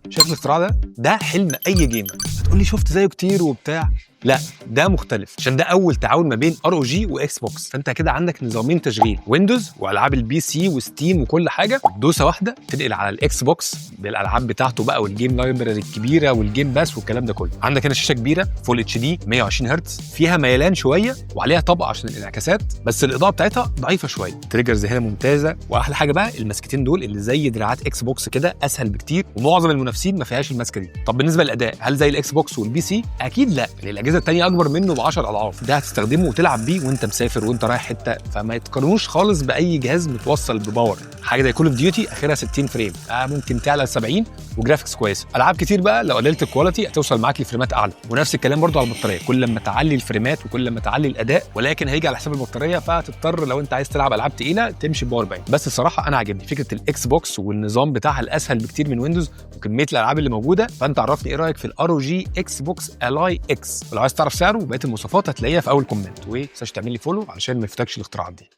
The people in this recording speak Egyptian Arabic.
شايف الاختراع ده؟ ده حلم اي gamer. هتقول لي شفت زيه كتير وبتاع، لا ده مختلف عشان ده اول تعاون ما بين ROG و Xbox. فانت كده عندك نظامين تشغيل، Windows والعاب ال PC و Steam وكل حاجه، دوسة واحدة تنقل على ال Xbox بالالعاب بتاعته بقى وال game library الكبيرة وال Game Pass والكلام ده كله. عندك هنا شاشة كبيرة full HD 120 هرتز، فيها ميلان شوية وعليها طبقه عشان الانعكاسات، بس الاضاءة بتاعتها ضعيفة شويه. triggers هنا ممتازه، واحلى حاجة بقى المسكتين دول اللي زي دراعات Xbox كده، اسهل بكتير، ومعظم المنافسين ما فيهاش المسكه دي. طب بالنسبة للاداء، هل زي ال Xbox وال PC؟ اكيد لا، لان الاجهزة الثانية اكبر منه ب 10 اضعاف. ده هتستخدمه وتلعب بيه وانت مسافر وانت رايح حته، فما يتقارنوش خالص باي جهاز متوصل ب power. حاجة زي Call of Duty اخرها 60 frame، ممكن تعلى 70 و graphics كويسه. العاب كتير بقى لو قللت ال quality هتوصل معاك لفريمات اعلى. ونفس الكلام برضو على البطاريه، كل لما تعلي الفريمات وكل لما تعلي الاداء، ولكن هيجي على حساب البطاريه، فهتضطر لو انت عايز تلعب العاب تقيلة تمشي power bank. بس الصراحة انا عاجبني فكرة ال Xbox والنظام بتاعها الاسهل بكتير من Windows وكمية الالعاب اللي موجوده. فانت عرفني ايه رايك في ال ROG Xbox Ally X، ولو عايز تعرف سعره وبقية المواصفات هتلاقيها في اول comment، وما تنساش تعمل لي follow علشان ما يفوتكش الاختراعات دي.